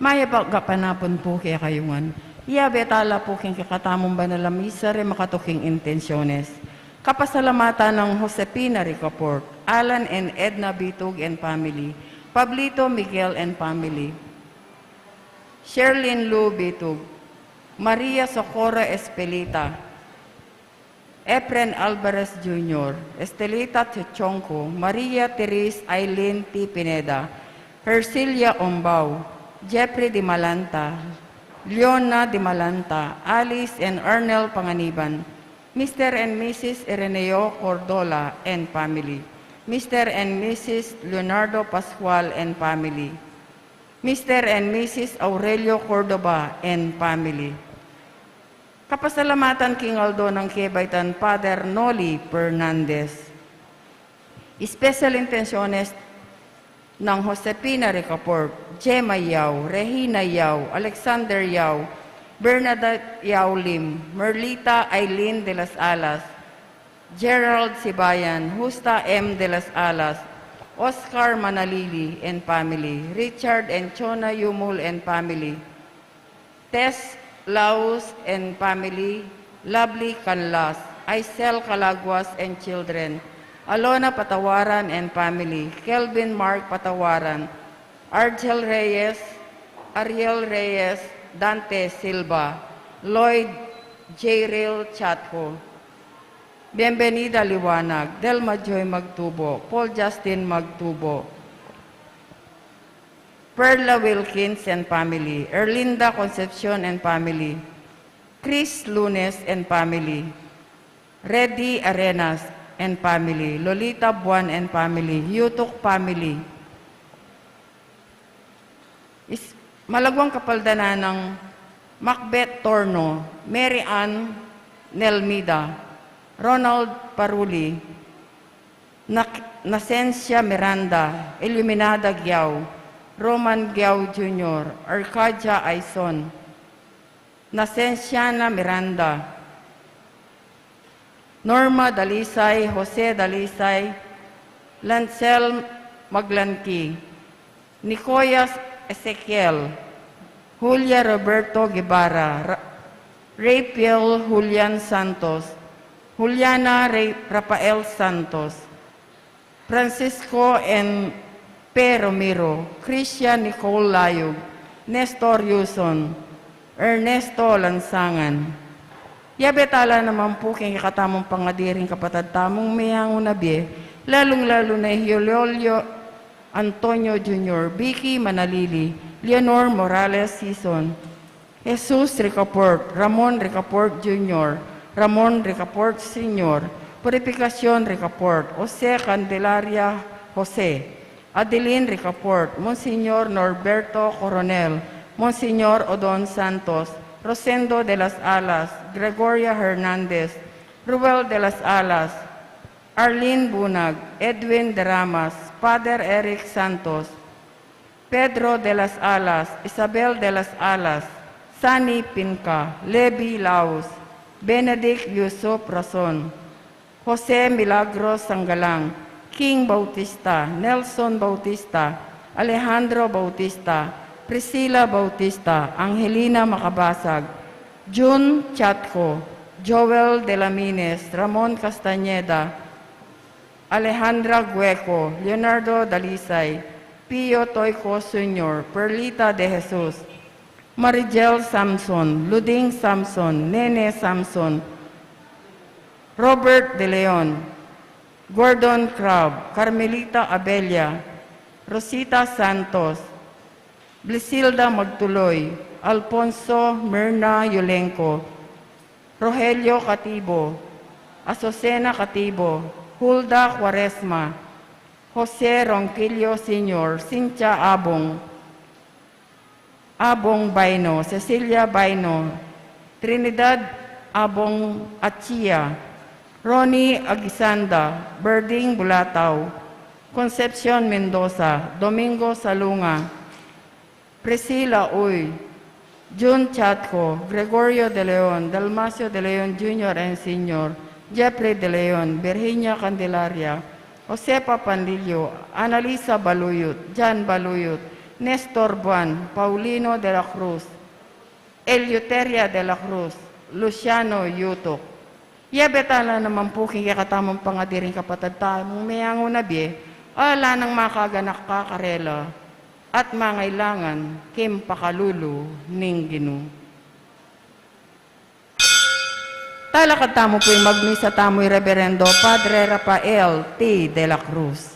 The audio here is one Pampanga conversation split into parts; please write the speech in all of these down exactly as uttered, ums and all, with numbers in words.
Mayap a kapanapun pu kekayu ngan. Iyabe tala pu king kekatamung banal a misa reng makatuking intensiones. Kapasalamatan nang Josefina Ricafort, Alan and Edna Bitug and family, Pablito Miguel and family, Sherlyn Lou Bitug, Maria Socorro Espelita, Efren Alvarez Junior, Estelita Chechonco, Maria Therese Aileen T. Pineda, Hercilia Ombao, Jeffrey Dimalanta, Leona Dimalanta, Alice and Arnel Panganiban, Mister and Missus Ireneo Cordola and family, Mister and Missus Leonardo Pascual and family, Mister and Missus Aurelio Cordova and family. Kapasalamatan king aldo nang kebaitan Father Noli Fernandez. Special intensiones nang Josefina Ricafort, Gemma Yao, Regina Yao, Alexander Yao, Bernadette Yao Lim, Merlita Aileen de las Alas, Gerald Sibayan, Justa M. de las Alas, Oscar Manalili and family, Richard and Chona Yumul and family, Tess Laus and family, Lovely Canlas, Aisel Calaguas and children, Alona Patawaran and family, Kelvin Mark Patawaran, Argel Reyes, Ariel Reyes, Dante Silva, Lloyd Jairil Chatco, Bienvenida Liwanag, Delma Joy Magtubo, Paul Justin Magtubo, Perla Wilkins and family, Erlinda Concepcion and family, Chris Lunes and family, Reddy Arenas and family, Lolita Buan and family, Yutuk family. Is, malaguang kapaldanan nang Macbeth Torno, Mary Ann Nelmida, Ronald Paruli, Nak-, Nasencia Miranda, Iluminada Giao, Roman Giao Junior, Arcadia Aison, Nasenciana Miranda, Norma Dalisay, Jose Dalisay, Lancel Maglanki, Nicoyas Ezekiel, Julia Roberto Guevara, Ra-, Rafael Julian Santos, Juliana Ra-, Rafael Santos, Francisco N. P. Romero, Christian Nicole Layug, Nestor Yuson, Ernesto Lansangan. Yabe tala naman pu king kekatamung pangadi ring kapatad tamung meyangu na bie, lalung-lalu na i Julio Antonio Junior, Vicky Manalili, Leonor Morales Sison, Jesus Ricafort, Ramon Ricafort Junior, Ramon Ricafort Senior, Purificacion Ricafort, Jose Candelaria Jose, Adeline Ricafort, Monsignor Norberto Coronel, Monsignor Odon Santos, Rosendo de las Alas, Gregoria Hernandez, Ruel de las Alas, Arlene Bunag, Edwin Deramas, Father Eric Santos, Pedro de las Alas, Isabel de las Alas, Sani Pinca, Levi Laus, Benedict Yusuf Rason, Jose Milagros Sanggalang, King Bautista, Nelson Bautista, Alejandro Bautista, Priscila Bautista, Angelina Macabasag, Jun Chatco, Joel de la Mines, Ramon Castañeda, Alejandra Gueco, Leonardo Dalisay, Pio Toico Senior, Perlita de Jesus, Marigel Samson, Luding Samson, Nene Samson, Robert De Leon, Gordon Crab, Carmelita Abella, Rosita Santos, Blisilda Magtuloy, Alfonso Mirna Yulenco, Rogelio Catibo, Azucena Catibo, Hulda Cuaresma, Jose Ronquillo Senior, Cynthia Abong, Abong Baino, Cecilia Baino, Trinidad Abong Achia, Ronnie Agisanda, Berding Bulatao, Concepcion Mendoza, Domingo Salunga, Priscilla Uy, Jun Chatco, Gregorio de Leon, Dalmacio de Leon Junior and Senior, Jeffrey de Leon, Virginia Candelaria, Josefa Panlilio, Annalisa Baluyut, Jan Baluyut, Nestor Buan, Paulino de la Cruz, Eleuteria de la Cruz, Luciano Yutok. Yabe tala naman pu king kekatamung pangadi ring kapatad tamung meyangu na bie, ala nang makaganaka karela at mangailangan king pakalulu ning Ginu. Talakad tamu pu ing magmisa tamu i Reverendo Padre Rafael T. de la Cruz.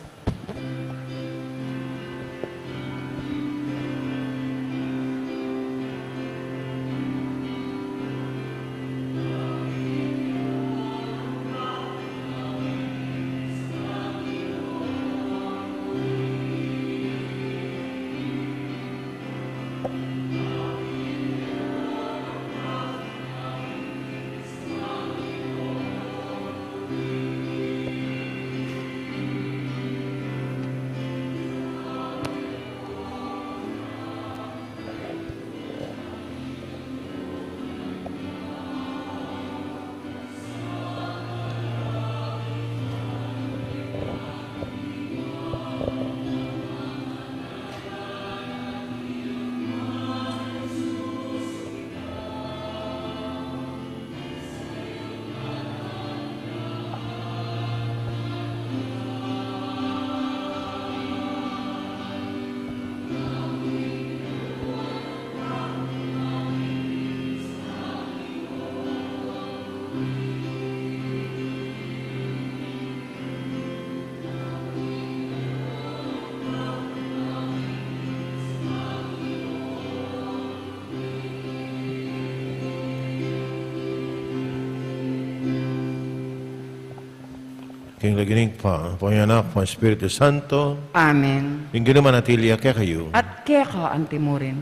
King lagyu ning Ibpa, ning Anak, ning Espiritu Santo. Amen. Ing Ginu manatili ya kekayu. At keka antimurin.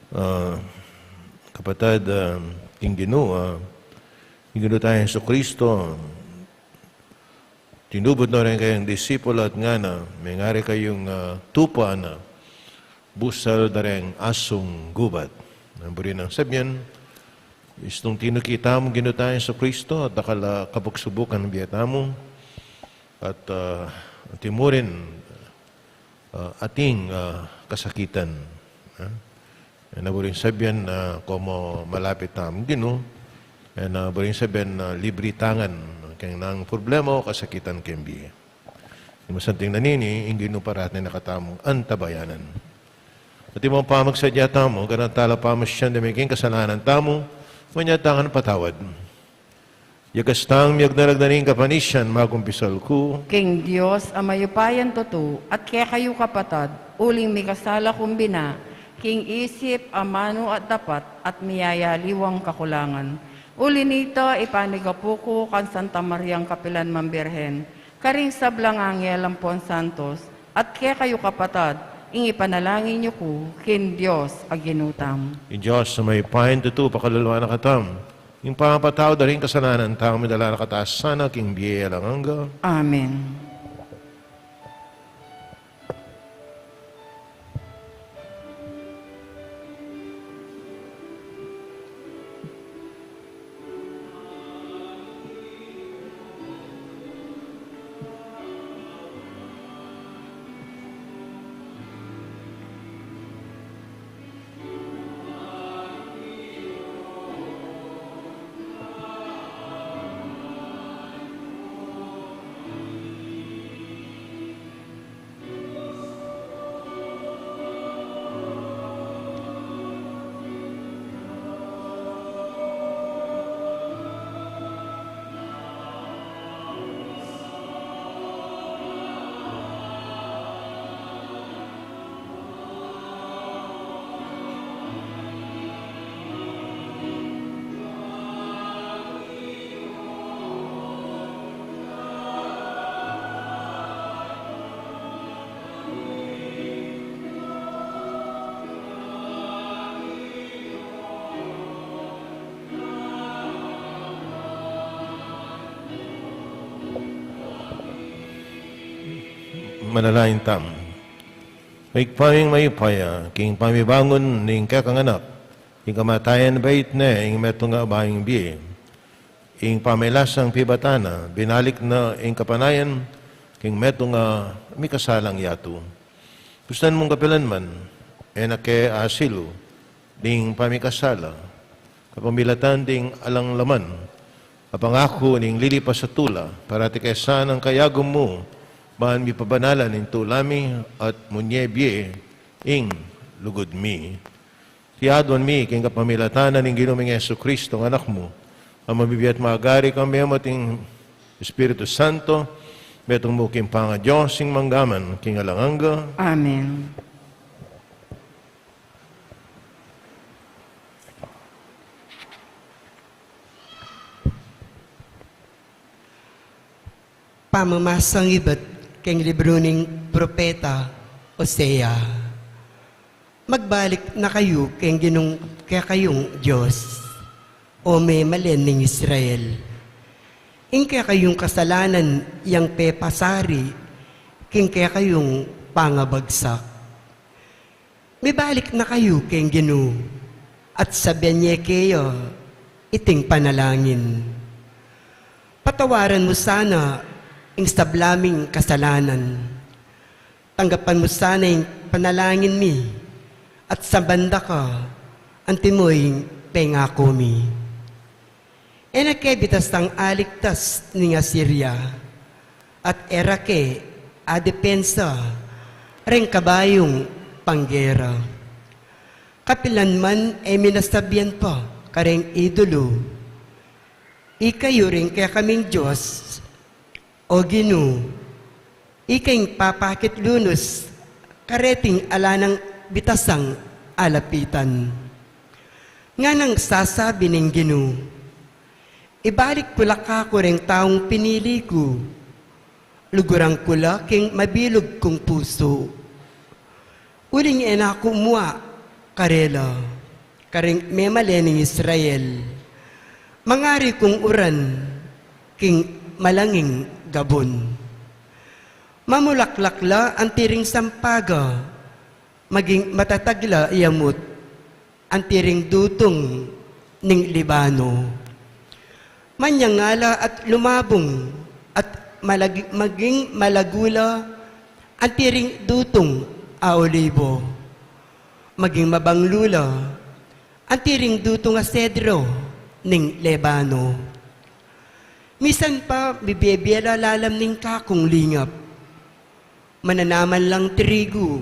Ah, kapatad, ah, king Ginu, ah, ing Ginu tang Jesucristo, tinubud no reng kayang disipulu at ngana, mengari kayung, ah, tupa na busal da reng asung gubat. Nanu buri nang sabyan, istung tinuki tamu ing Ginu tang Jesucristo, at dakal a kabuksubukan ing bie tamu, at, ah, antimurin, ah, ating, ah, kasakitan. Ah? E na buring sabyan na komo malapit tamu ing Ginu, e na buring sabyan na libri tangan keng nang problema o kasakitan keng bie. Ing masanting na nini, ing Ginu parati na katamung antabayanan. At ing pamagsadya tamu, ganap tala pamasyan ding king kasalanan tamu, manyad tang patawad. Yagas tang miyagdanag na ning kapanisian, magkumpisal ku king Dios a mayupayang tutu, at kekayu kapatad, uling mikasala kung bina, king isip, amanu at dapat, at miyayaliwang kakulangan. Uli nita, ipanigapu ku kang Santa Mariang kapilan mang Birhen, karing sablang anghel ampon santos, at kekayu kapatad, ing ipanalangin yu ku king Dios a Ginu tamu. Ing Dios a mayupayang tutu, pakaluluan na katamu. Ing pamapatawad da ring kasalanan tamu, idala na katamu sana king bie alang angga. Amen. Manalangin tamu. Ibpa ming mayupaya, king pamibangun ning kekang Anak, king kamatayan bait ne ing metung a bayung bie. Ing pamilasang pibatan na, binalik na ing kapanayan king metung a mikasalang yatu. Bustan mung kapilan man, e na ke asilu ding pamikasala, kapamilatan ding alang laman a pangaku ning lilipas a tula, parati ke sanang kayagum mu, ban mipabanalan ing tula mi at munye bie ing lugud mi. Iti aduan mi king kapamilatan na ning Ginu ming Jesucristo, a Anak mu, a mabibie at magari kambe mu at ning Espiritu Santo, metung mu king pangaDios ing mangga man king alang angga. Amen. Pamamasang ibat king libru ning propeta Hosea. Magbalik na kayu king Ginung kekayung Dios, o memalen ning Israel. Ing kekayung kasalanan yang pepasari king kekayung pangabagsak. Mibalik na kayu king Ginu, at sabian ye keya iting panalangin. Patawaran mu sana ing sabla ming kasalanan. Tanggapan mu sana ing panalangin mi, at saban da ka antimo ing pengaku mi. E na ke bitasang aligtas ning Asiria, at e ra ke adepensa ring kabayung panggera. Kapilan man e mi nasabian pa kareng idulu, "Ika yu ring kekaming Dios, o Ginu, ika ing papakitlunus kareting ala nang bitasang alapitan." Nganang sasabi ning Ginu, "Ibalik ku la kaku reng taung pinili ku, luguran ku la king mabilug kung pusu." Uling e na ku mua karela, kareng memalen ning Israel, mangari kung uran king malanging gabun. Mamulaklak la anti ring sampaga, maging matatag la yamut anti ring dutung ning Libano. Manyangala at lumabung at malag-, maging malagu la anti ring dutung a olibo. Maging mabanglu la anti ring dutung a sedro ning Libano. Misan pa mibebie la lalam ning kakung lingap. Mananaman lang trigu,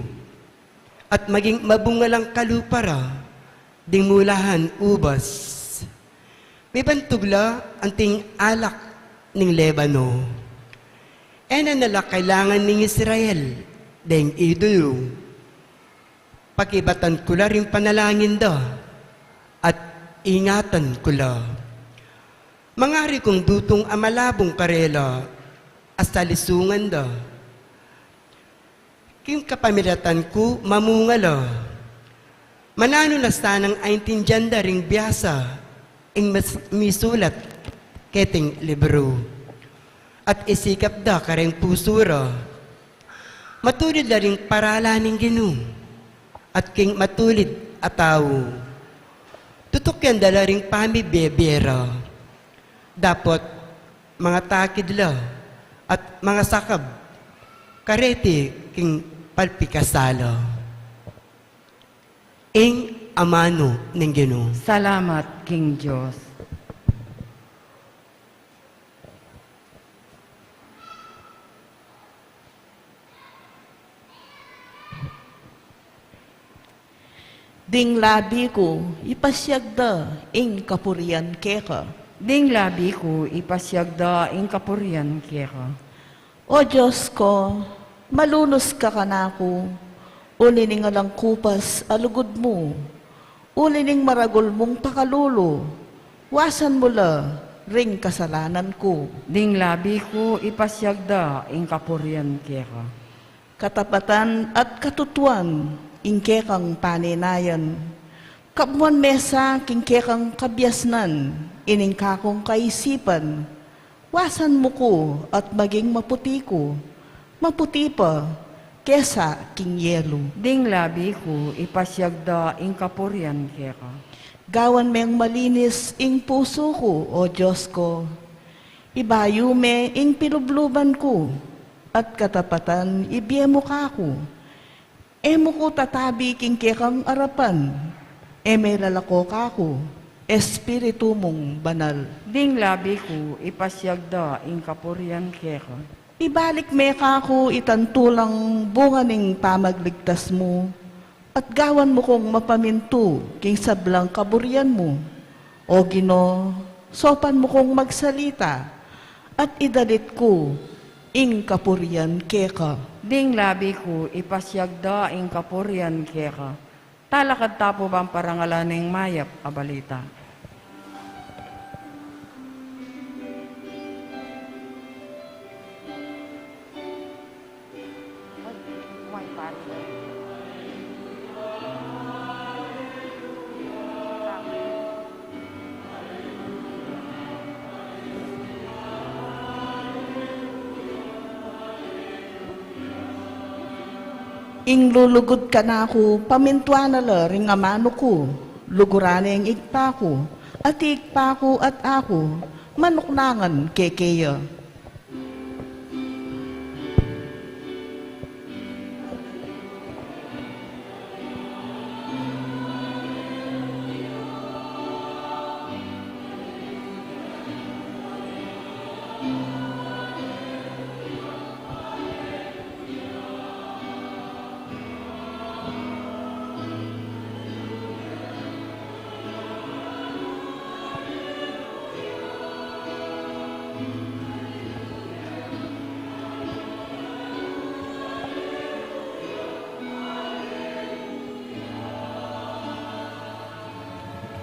at maging mabunga lang kalupa ra ding mulahan ubas. Mibantug la anting alak ning Libano. E na na la kailangan ning Israel deng idulu. Pakibatan ku la ring panalangin da, at ingatan ku la. Mangari kung dutung a malabung karela, a salisungan da. King kapamilatan ku mamunga la. Mananu na sanang aintindian da ring biasa ing mas-, misulat keting libru. At isikap da kareng pusu ra. Matulid la ring paralan ning Ginu, at king matulid a tau. Tutukyan da la ring pamibie-bie ra. Dapot mangatakid la at mangasakab kareti king palpikasala. Ing amanu ning Ginu. Salamat king Dios. Ding labi ku, ipasiag da ing kapurian keka. Ding labi ku, ipasiag da ing kapurian keka. O Dios ko, malunus ka kanaku, uli ning alang kupas a lugud mu, uli ning maragul mung pakalulu, wasan mu la ring kasalanan ku. Ding labi ku, ipasiag da ing kapurian keka. Katapatan at katutuan ing kekang paninayan. Kamuan mesa king kekang kabiasnan ining kakung kaisipan. Wasan mu ku at maging maputi ku, Maputi pa kesa king yelu. Ding labi ku, ipasiag da ing kapurian keka. Gawan meng malinis ing pusu ku, O Dios ku. Ibayu me ing pilubluban ku, at katapatan ibie mu kaku. E mu ku tatabi king kekang arapan, e me lalako kaku, Espiritu mung banal. Ding labi ku, ipasiag da ing kapurian keka. Ibalik me kaku itang tulang bunga ning pamagligtas mu, at gawan mu kung mapamintu king sablang kaburian mu. O Ginu, saupan mu kung magsalita, at idalit ku ing kapurian keka. Ding labi ku, ipasiag da ing kapurian keka. Talakad ta pu bang parangalan ing mayap a balita. Ing lulugud kanaku, pamintuan na la ring amanu ku, luguran ne ing ibpa ku, at ing ibpa ku at aku, manuknangan keke ya.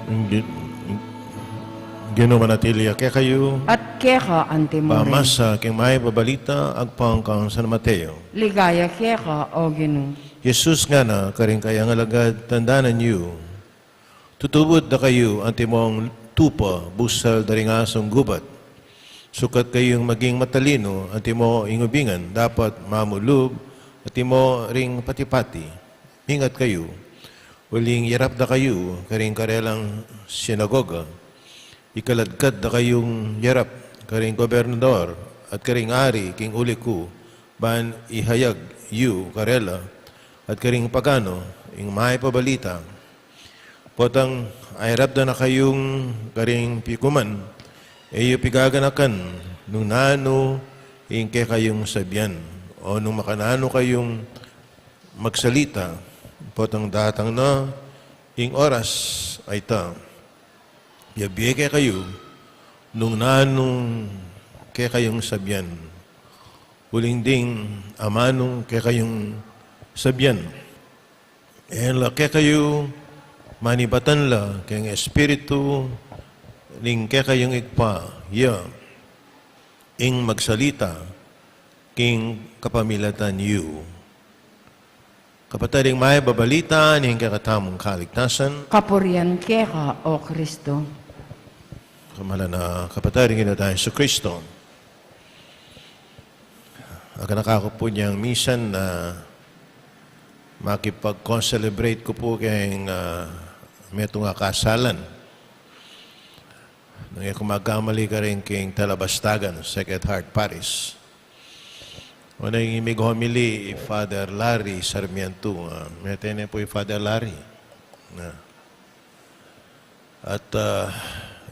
Ing Gi-, Ginu manatili ya kekayu. At keka antimurin. Pamasa king mayap a balita agpang kang San Mateo. Ligaya keka, O Ginu. Jesus ngana karing kayang alagad, tandanan yu, tutubud da kayu antimong tupa busal da ring asung gubat. Sukat kayung maging matalinu antimo ing ubingan, dapat mamulub antimo ring pati-pati. Mingat kayu, uling yarap da kayu karing karelang sinagoga. Ikaladkad da kayung yarap karing gobernador at karing ari king uli ku, ban ihayag yu karela at karing pagano ing mayap a balita. Potang ayarap da na kayung karing pikuman, e yu pigaganakan nung nanu ing kekayung sabian, o nung makananu kayung magsalita, potang datang na ing oras a ita. Yabie kekayu nung nanu kekayung sabian, uling ding amanung kekayung sabian, e la kekayu manibatan la keng Espiritu ning kekayung Ibpa ya, ing magsalita king kapamilatan yu. Kapatad, ing mayap a balita ning kekatamung kaligtasan. Kapurian keka, O Kristo. Kamalan a kapatad ning Ginu tang Jesucristo. Akanaka ku pu inyang misan na makipag-concelebrate ku pu keng, ah, metung a kasalan. Nung e ku magkamali, karin king Talabastagan, Sacred Heart Parish. Nung ing mig-homily i Father Larry Sarmiento, ah, mete ne pu i Father Larry. Na. At, ah,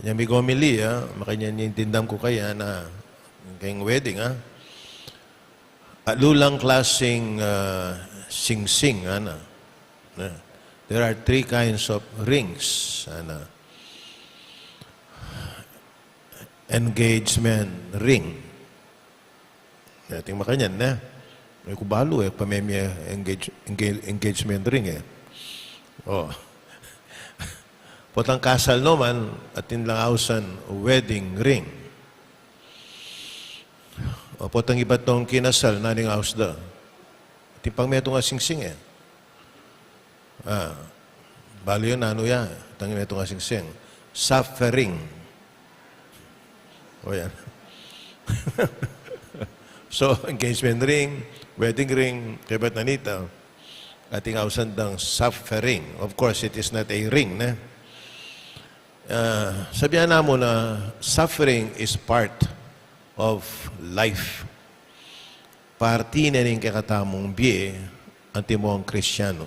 inyang mig-homily, ah, makanyan ing dimdam ku kaya na keng wedding, ah. Atlu lang klasing, ah, singsing, ana. Na. There are three kinds of rings, ana. Engagement ring. Ating makanyan, ne? E ku balu, e, pamemie engage-, engage-, engagement ring, e. O. Potang kasal naman, atin lang ausan wedding ring. O, potang ibat nung kinasal, nanu ing aus da? Atin pang metung a singsing, e. Ah, balu yu nanu ya, tang metung a singsing. Suffering. O yan. So, engagement ring, wedding ring, kaybat na nita, ating ausan dang suffering. Of course, it is not a ring, ne? Ah, sabian na mu na suffering is part of life. Parti na ning kekatamung bie, antimong Kristiano.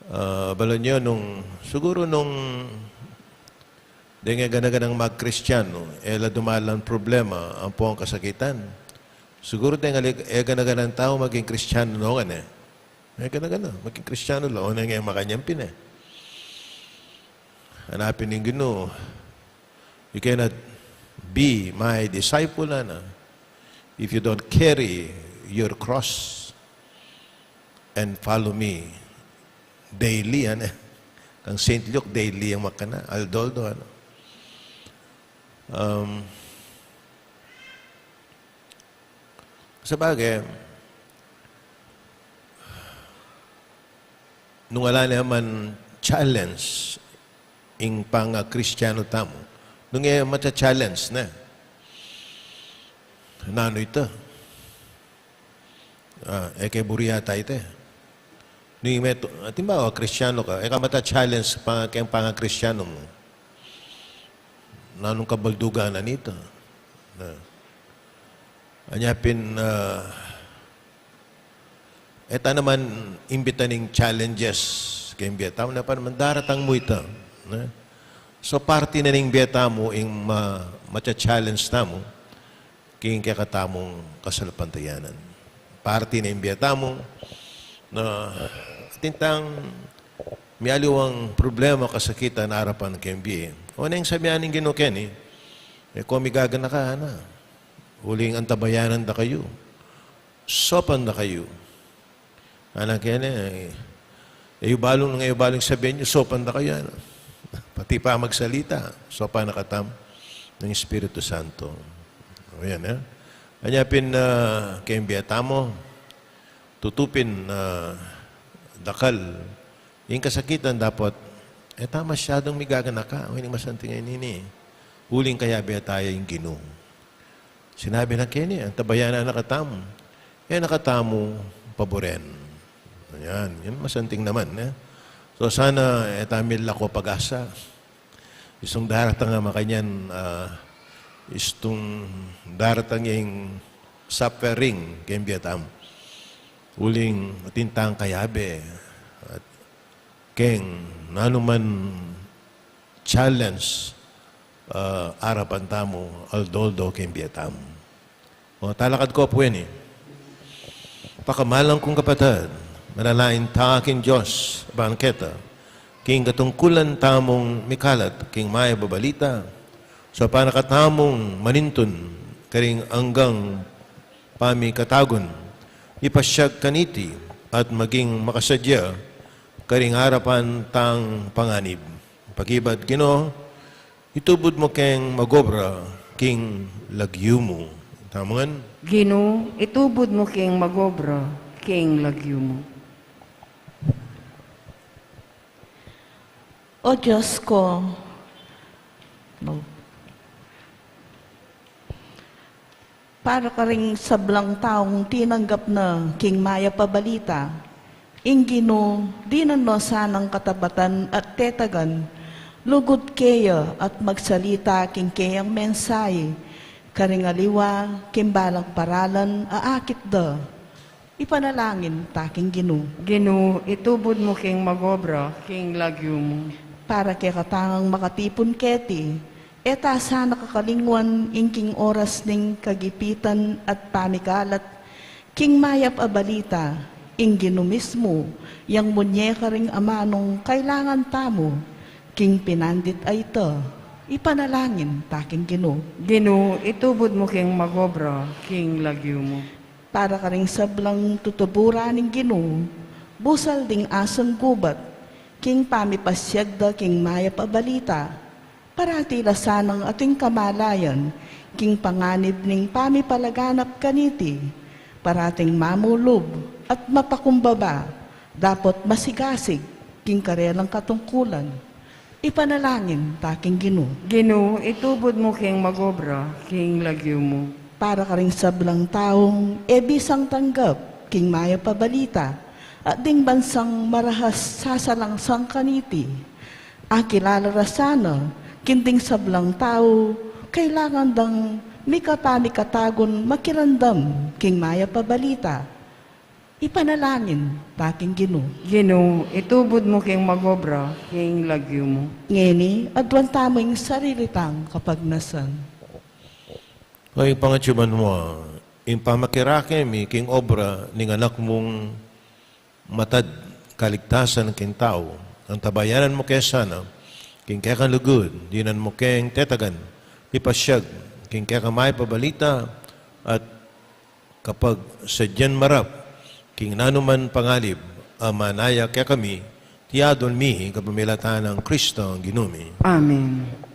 Ah, balu yu nung, siguru nung deng e gana-ganang magkristiano, e la dumalan problema ampong kasakitan. Siguru deng ali-, e gana-ganang tau maging Kristiano nung, e. E gana-gana, maging Kristiano la, o neng e makanyan pin e. Anapin ning Ginu, "You cannot be my disciple," ana, "if you don't carry your cross and follow me daily," ana. Kang Saint Luke, daily yang makana, aldo-aldo, ana. Um, sabagay, nung ala naman challenge ing pangakristiano tamu, nung e macha-challenge na, nanu ita? Ah, e ke buri yata ita e. Nung e meto, atin ba, o, Kristiano ka, e ka mata-challenge pa, keng pangakristiano mu. Nanung kabaldugan na nita? Na. Anya pin, ah, e ta naman imbitan ing challenges keng bie tamu, na pa naman daratang mu ita, ne? So, parti na ning bie tamu ing ma-, macha-challenge tamu king kekatamung kasalpantayanan. Parti na ing bie tamu, na atin tang mialiwang problema, kasakitan, arapan keng bie. O neng sabian ning Ginu keni, e ko migaganaka, ana. Uling antabayanan da kayu. Saupan da kayu. Ana keni, e, e yu balung, e yu balung sabian yu, saupan da kayu, ana. Pati pa magsalita, saupan na katamu ning Espiritu Santo. O yan, e. Anya pin, ah, keng bie tamu, tutu pin, ah, dakal ing kasakitan, dapot e ta masyadung migaganaka, o ini masanting a ini. Uling kayabe ta ya ing Ginu. Sinabi na keni, antabayanan na katamu, e na katamu paburen. Ayan, yan masanting naman, e. So, sana e ta milako pag-asa. Istung daratang a makanyan, ah, istung daratang ing suffering keng bie tamu. Uling atin tang kayabe, at keng nanu man challenge, ah, arapan tamu, aldo-aldo keng bie tamu. O, talakad ko pu ini. Pakamalan kung kapatad, manalangin ta king Dios, ban keta, king katungkulan tamung mikalat king mayap a balita, saupan na katamung manintun karing anggang pamikatagun, mipasyag kaniti at maging makasadya karing arapan tang panganib. Pakibat, Ginu, itubud mu keng magobra king lagyu mu. Tamu ngan. Ginu, itubud mu keng magobra king lagyu mu. O Dios ko, no. Para karing sablang taung tinanggap na king mayap a balita, ing Ginu dinan no sanang katabatan at tetagan, lugud keya at magsalita king keyang mensahe, karing aliwa king balang paralan a akit da. Ipanalangin ta king Ginu. Ginu, itubud mu king magobra king lagyu mu. Para kekatang makatipun keti, e ta sana kakalingwan ing king oras ning kagipitan at pamikalat king mayap a balita, ing Ginu mismu yang munye karing amanung kailangan tamu king pinandit a ita. Ipanalangin ta king Ginu. Ginu, itubud mu king magobra king lagyu mu. Para karing sablang tutuburan ning Ginu, busal ding asang gubat king pamipasyag da king mayap a balita, parati la sanang ating kamalayan king panganib ning pamipalaganap kaniti, parating mamulub at mapakumbaba, dapot masigasig king karelang katungkulan. Ipanalangin ta king Ginu. Ginu, itubud mu keng mag-obra king lagyu mu. Para karing sablang taung e bisang tanggap king mayap a balita, at ding bansang marahas sasalangsang kaniti, akilala ra sana king ding sablang tau, kailangan dang mikapamikatagun makiramdam king mayap a balita. Ipanalangin ta king Ginu. Ginu, itubud mu keng mag-obra king lagyu mu. Ngeni, aduan tamu ing sarili tang kapagnasan. O Ibpa, atsu ka banua, ing pamakirake mi king obra ning Anak mung matad kaligtasan king tau, antabayanan mu ke sana king kekang lugud, dinan mu keng tetagan, mipasyag king kekang mayap a balita, at kapagsadyan marap king nanuman pangalib a manaya kekami, iti adwan mi kapamilatan nang Kristong Ginu mi. Amen.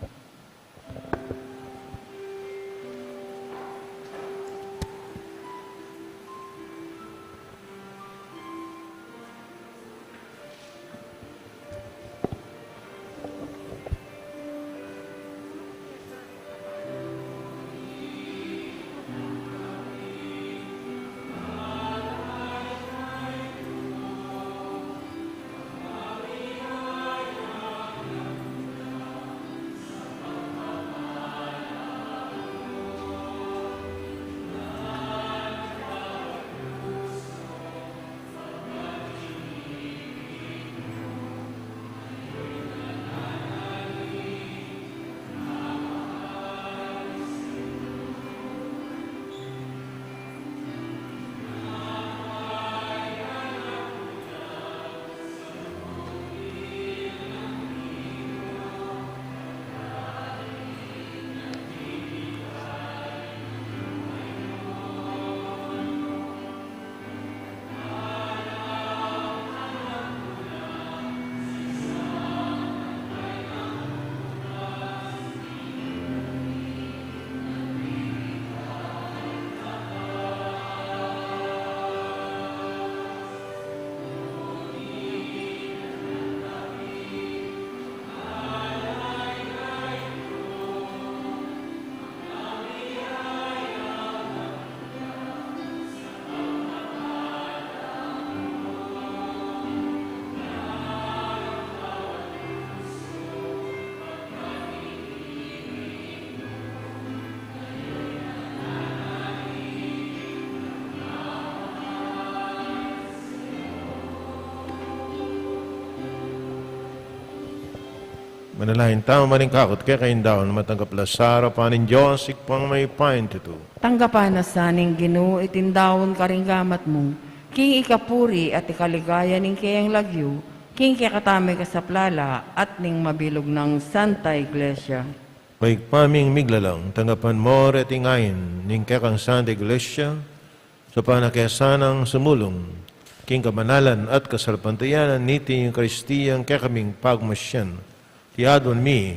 Manalangin tamu, malingkakut keka ing daun, matanggap la sa arapan ning Dios Ibpang mayupayang tutu. Tanggapan na sa ning Ginu iting daun karing gamat mu, king ikapuri at ikaligaya ning keyang lagyu, king kekatamung kasaplalan at ning mabilug nang Santa Iglesia. O Ibpa ming miglalang, tanggapan mu reting ain ning kekang Santa Iglesia, sa panakasanang sumulung king kabanalan at kasalpantayanan niti Eukaristiya, ing kekaming pagmasyan, iti adwan mi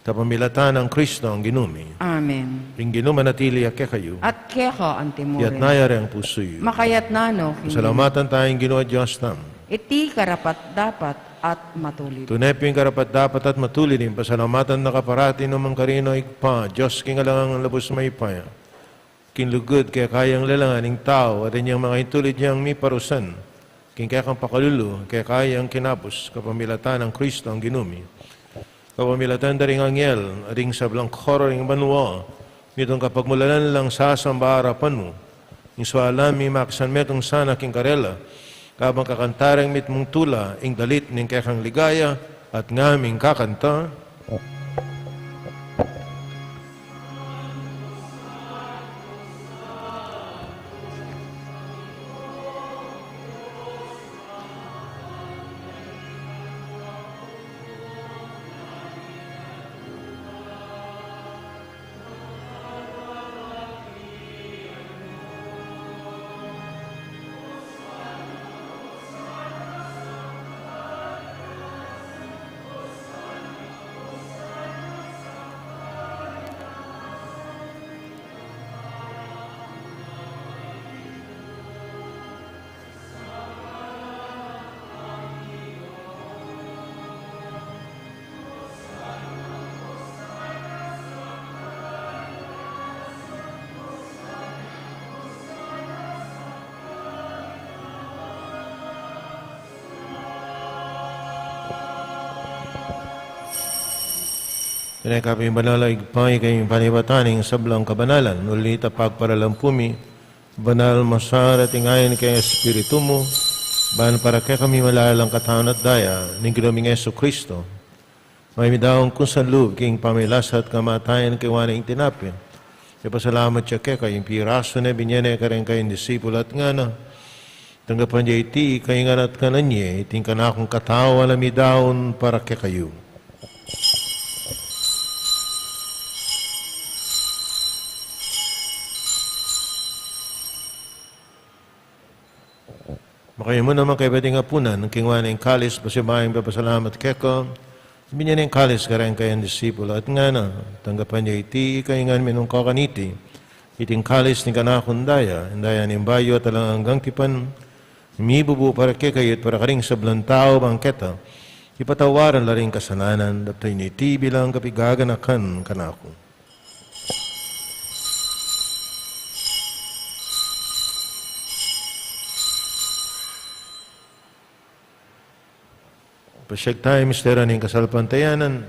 kapamilatan nang Kristong Ginu mi. Amen. Ing Ginu manatili ya kekayu. At keka antimurin. Iyatas yu ring pusu yu. Makayatas na no king Ginu. Pasalamatan taya ing Ginu a Dios tamu. Iti karapat-dapat at matulid. Tune pin karapat-dapat at matulid ing pasalamatan da ka parati, nu man karin, o Ibpa, Dios king alang angga, lubus mayupaya. King lugud keka yang lelangan ing tau, at inyang makaintulid yang miparusan king kekang pakalulu keka yang kinabus, kapamilatan nang Kristong Ginu mi. Kapamilatan da ring anghel at ding sablang koro ring banua, mitung kapagmulalan lang sasamba king arapan mu. Ing sualan mi makisanmetung sana king karela, kabang kakanta ring mitmung tula ing dalit ning kekang ligaya, at ngaming kakanta. Ika pin banal a Ibpa, ika ing panibatan ning sablang kabanalan, uli ta pagparalampu mi, banal, masarat ing ain ning Espiritu mu, ban para kekami malalang katawan at daya ning Ginu ming Jesucristo. Mayap mi daun kung salub king pamilasa at kamatayan, kaywa na ing tinape, ipasalamat ya keka, ing pirasu na, binye na kareng kayang disipul at ngana: Tanggapan ye iti, ika ing ngan at kanan ye, iti ing kanakung katawan a midaun para kekayu. Makayamu naman kaybat ing apunan, kaywa na ing kalis, pasibayu yang pepasalamat keka, binye na ing kalis kareng kayang disipul at ngana: Tanggapan ye iti, ika ing ngan minum kakaniti, iti ing kalis ning kanakung daya, ing daya ning bayu at alang anggang tipan, mibubu para kekayu at para karing sablang tau, ban keta ipatawad la ring kasalanan. Daptan yu iti bilang kapigaganakan kanaku. Pasiag tamu ing misteryu ning kasalpantayanan.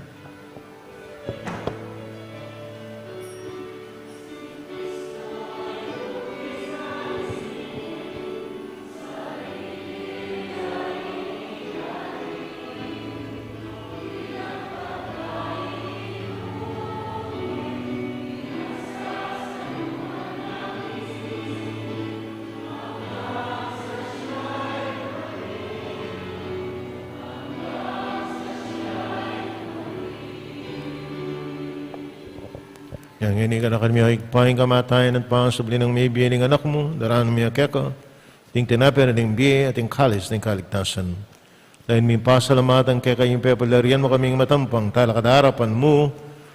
Yang ini, ganakan mi, o Ibpa, ing kamatayan at pangasubli nang mibie ning Anak mu, daraun mi keka ing tinape ning bie at ing kalis ning kaligtasan. Lalu mi pasalamatan keka ing pepalarian mu kaming matampang talakad king arapan mu,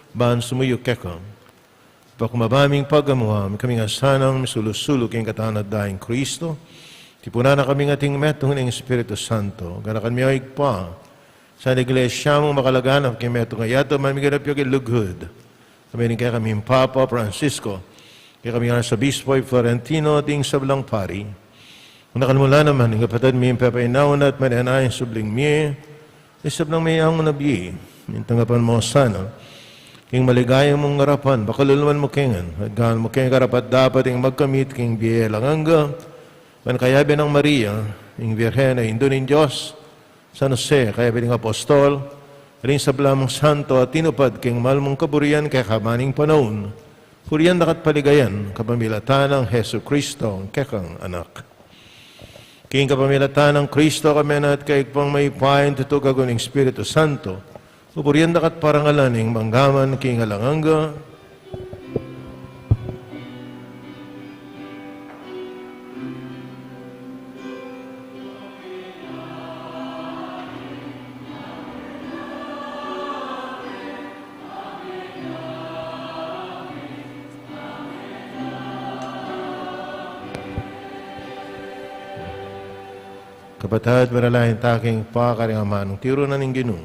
ban sumuyu keka. Pakumbaba ming pagamu, mikaming asanang misulu-sulu king katawan at daya nang Kristo, tipunan na kaming ating metung ning Espiritu Santo. Ganakan mi, o Ibpa, ing Iglesia mung makalaganap king metung a yatu, ban miganap ya king lugud. Kami ning kekaming Papa Francisco, kekaming Arsobispo Florentino, ding sablang pari. Ganakan mu la naman ing kapatad ming pepainawa na at manenaya king subling mie, ing sablang meangu na bie. Ing tanggapan mu sana king maligaya mung arapan, pakaluluan mu kami ngan, at gawan mu kaming karapat-dapat ding magkamit king bie alang angga, ban kayabe nang Maria, ing Birhen a Indu ning Dios, San Jose, kayabe ding apostol, ding sablang santo a tinupad king mal mung kaburian king kaban ning panaun, purian da ka at paligayan kapamilatan nang Jesucristo, ing kekang Anak. King kapamilatan nang Kristo, kami na at keka mayupaya ing tutu agung Espiritu Santo, pupurian da ka at parangalan ning mangga man king alang angga. Kapatad, manalangin tamu king pakaring amanung tiru na ning Ginu.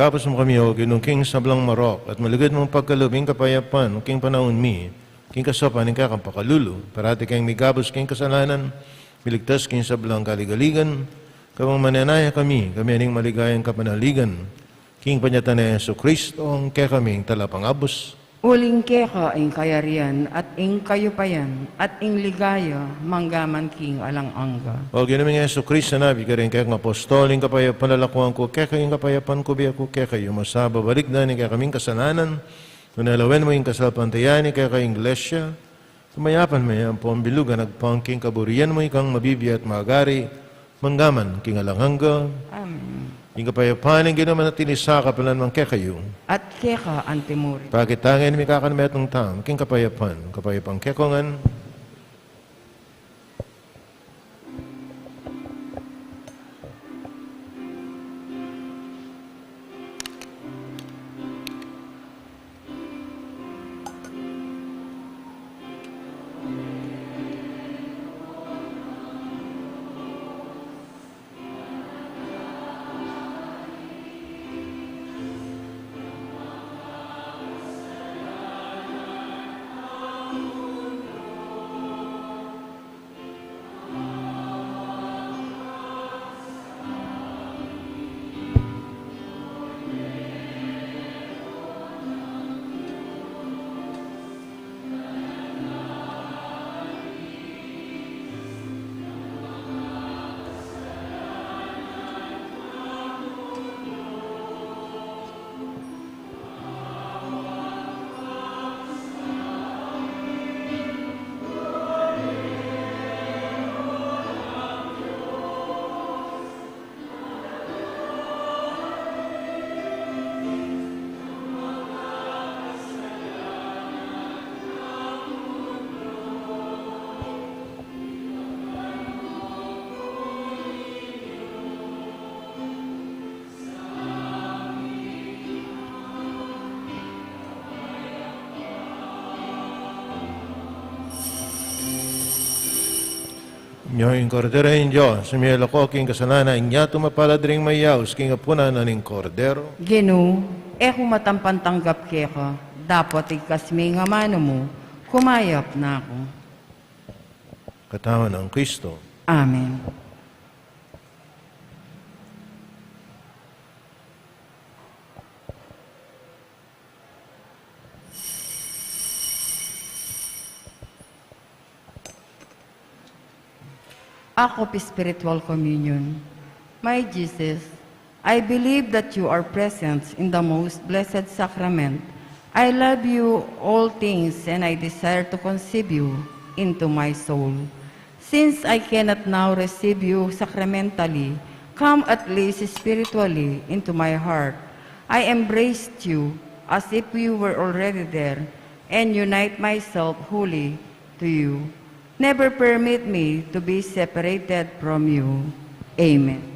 Gabus mu kami, O Ginu, king sablang marok, at malugud mung pagkalub ing kapayapan king panaun mi, king kasaupan ning kekang pakalulu, parati keng migabus king kasalanan, miligtas king sablang kaligaligan, kabang manenaya kami, kami ning maligayang kapanaligan, king panyatang nang Jesucristo, ing kekaming Talapangabus. Uling keka ing kayarian, at ing kayupayan, at ing ligaya, manggaman king alang angga. O Ginu ming Jesucristo, sinabi mu karing kekang apostol, ing kapayapan lalakuan ku kekayu, ing kapayapan ku bie ku kekayu. Masa babalikdan ing kekaming kasalanan, nune lawen mu ing kasalpantayanan ning kekang Iglesia, king mayapan me ampon bilug a agpang king kaburian mu, ikang mabibie at magari, manggaman king alang angga. Amen. Ing kapayapan ning Ginu manatili sa kapilan man kekayu. At keka antimurin. Pakit tamu ngan ing mikakan metung tamu king kapayapan, kapayapan kekongan. Nya ing Kordero ning Dios, a milalako king kasalanan ning yatu, mapalad ding mayaus king apunan na ning Kordero. Ginu, e ku matampang tanggap keka, dapot igkas me ing amanu mu, kumayap na ku. Katawan nang Kristo. Amen. Act of Spiritual Communion. My Jesus, I believe that you are present in the most blessed sacrament. I love you all things and I desire to conceive you into my soul. Since I cannot now receive you sacramentally, come at least spiritually into my heart. I embraced you as if you were already there and unite myself wholly to you. Never permit me to be separated from you. Amen.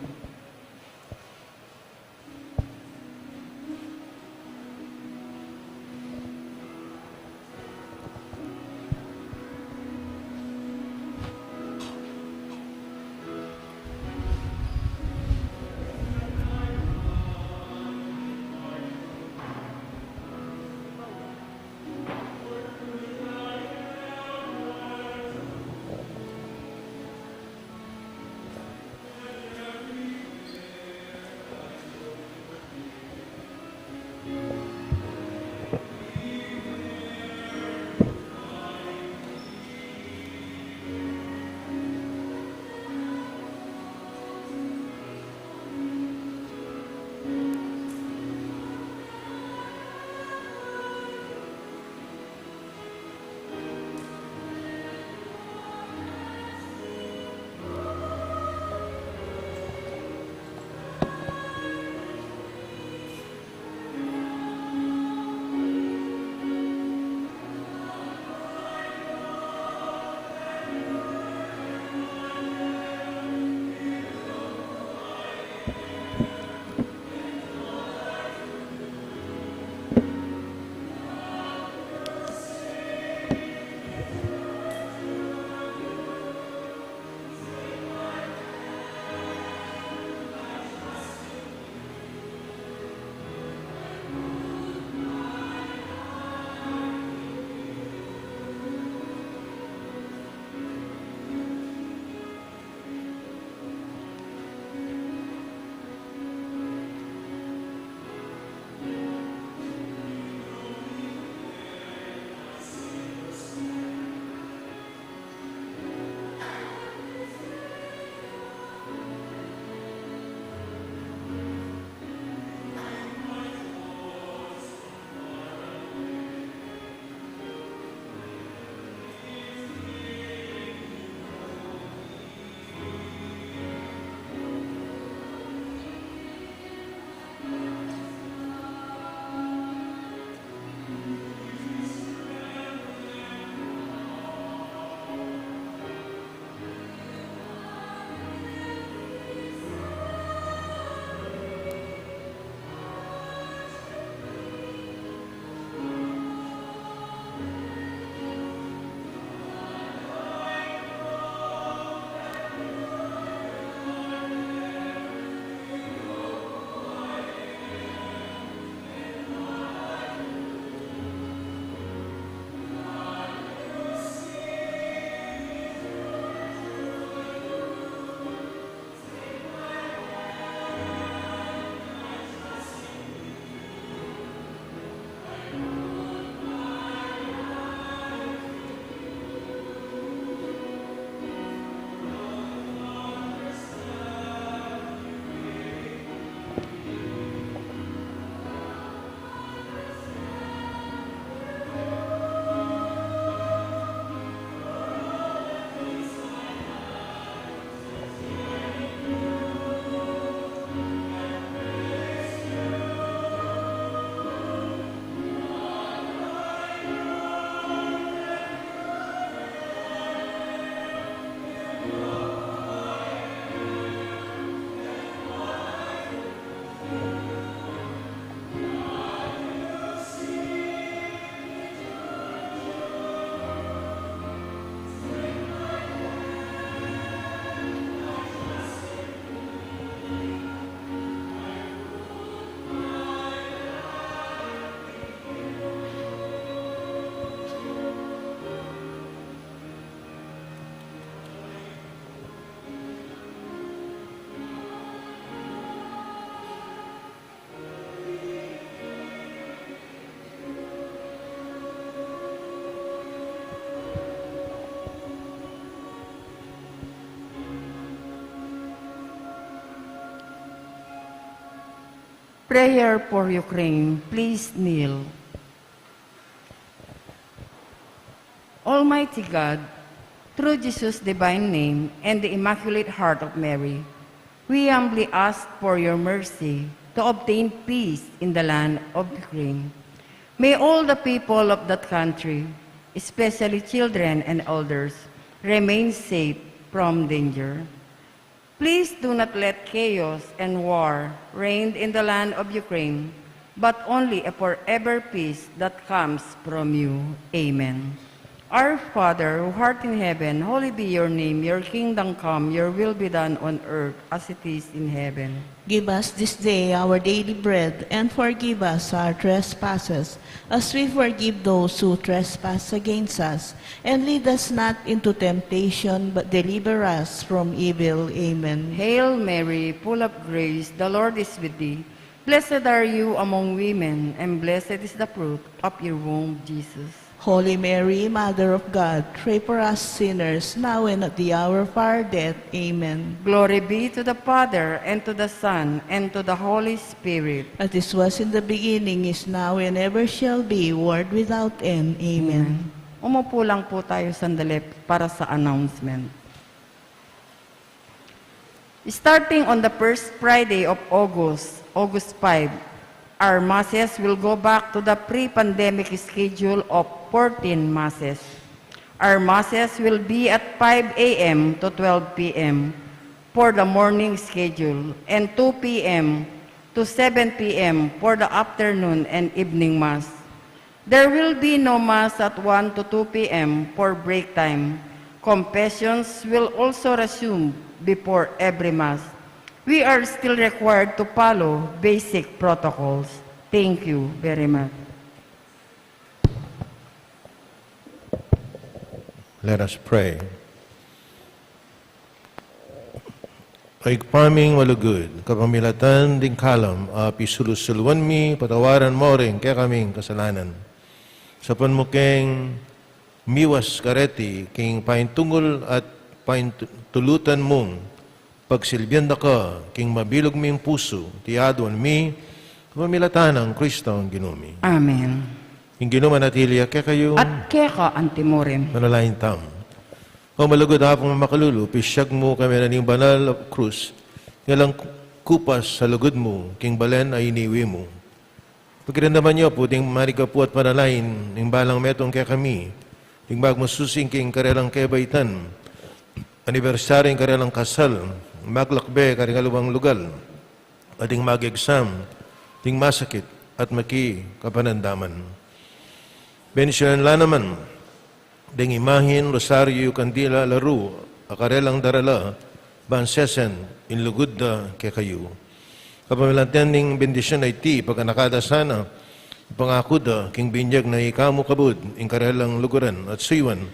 Prayer for Ukraine. Please kneel. Almighty God, through Jesus' divine name and the Immaculate Heart of Mary, we humbly ask for your mercy to obtain peace in the land of Ukraine. May all the people of that country, especially children and elders, remain safe from danger. Please do not let chaos and war reign in the land of Ukraine, but only a forever peace that comes from you. Amen. Our Father, who art in heaven, holy be your name. Your kingdom come, your will be done on earth as it is in heaven. Give us this day our daily bread, and forgive us our trespasses, as we forgive those who trespass against us. And lead us not into temptation, but deliver us from evil. Amen. Hail Mary, full of grace, the Lord is with thee. Blessed are you among women, and blessed is the fruit of your womb, Jesus. Holy Mary, Mother of God, pray for us sinners, now and at the hour of our death. Amen. Glory be to the Father, and to the Son, and to the Holy Spirit. As it was in the beginning, is now, and ever shall be, world without end. Amen. Amen. Umupo lang po tayo sandali para sa announcement. Starting on the first Friday of August, August five, our masses will go back to the pre-pandemic schedule of fourteen masses. Our masses will be at five a m to twelve p m for the morning schedule and two p m to seven p m for the afternoon and evening mass. There will be no mass at one to two p m for break time. Confessions will also resume before every mass. We are still required to follow basic protocols. Thank you very much. Let us pray. O Ibpa ming malugud, kapamilatan ding kalam a pisulu-suluan mi, patawaran mo ring kekaming kasalanan. Saupan mu keng miwas kareti king paintungul at paintulutan mung pagsilbian da ka king mabilug ming pusu, iti aduan mi kapamilatan nang Kristong Ginu mi. Amen. Ing Ginu manatili ya kekayu. At keka antimurin. Manalangin tamu. O malugud Apung makalulu, pisyag mu kami na ning banal a krus, ing alang kupas a lugud mu, king balen a iniwi mu. Pakiramdaman yu pu ding marigapu at panalangin ning balang metung kekami, ding magmususi king karelang kebaitan, anibersaryu ning karelang kasal, maglakbe karing aliwang lugal, at ding mag-exam, ding masakit at maki kapanandaman. Bendisyunan la naman ding imahen, rosaryu, kandila, laru a karelang darala, ban sesen ing lugud da kekayu. Kapamilatan ning bendisyun a iti, paganaka da sana, pangaku da king binyag na ika mu kabud ing karelang luguran at suyuan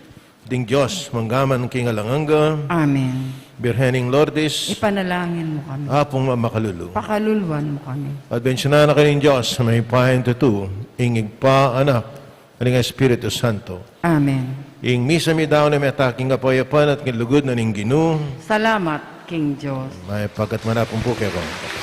ding Dios manggaman king alang angga. Amen. Birhen ning Lourdes, ipanalangin mu kami. Apung makalulu, pakaluluan mu kami. At bendisyunan na kayu ning Dios a mayupayang tutu, ing Ibpa, Anak, at ning Espiritu Santo. Amen. Ing misa mi daun na meta king kapayapan at king lugud na ning Ginu. Salamat king Dios. Mayap a gatman pu kekayu.